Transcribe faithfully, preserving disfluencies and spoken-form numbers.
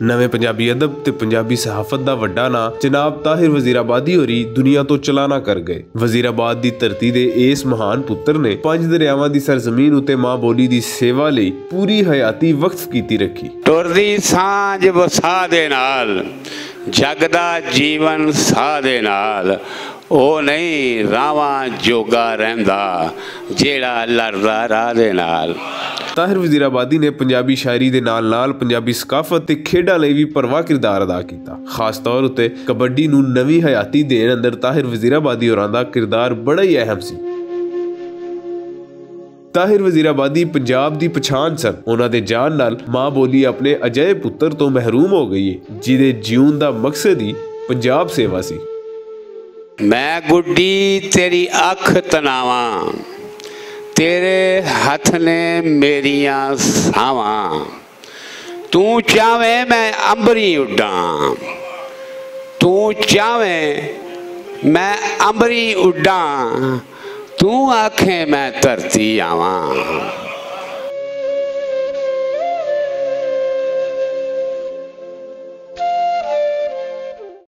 نویں پنجابی ادب تے پنجابی صحافت دا وڈا ناں جناب طاہر وزیر آبادی ہوری دنیا تو چلانا کر گئے۔ وزیر آباد دی دھرتی دے ایس مہان پتر نے پنج دریاواں دی سرزمین اتے ماں بولی دی سیوا لئی پوری حیاتی وقف کیتی رکھی۔ ٹردی سانج وسا دے نال، جگدا جیون ساہ دے نال، او نہیں راواں جوگا رہندا، جیڑا لڑدا راہ دے نال۔ طاہر وزیر آبادی نے پنجابی شاعری دے نال نال پنجابی ثقافت تے کھیڈاں لئی وی پرواہ کردار ادا کیتا۔ خاص طور اتے کبڈی نوں نویں حیاتی دین اندر طاہر وزیر آبادی ہوراں دا کردار بڑا ہی اہم سی۔ طاہر وزیر آبادی پنجاب دی پچھان سن۔ انہاں دے جان نال ماں بولی اپنے اجائے پتر توں محروم ہو گئی ہے، جیدے جیون دا مقصد ہی پنجاب سیوا سی۔ میں گڈی تیری اکھ تناواں، تیرے ہتھ نے میریاں ساواں۔ توں چاہویں میں امبری اڈاں، توں چاہویں میں امبری اڈاں، توں آکھیں میں دھرتی آواں۔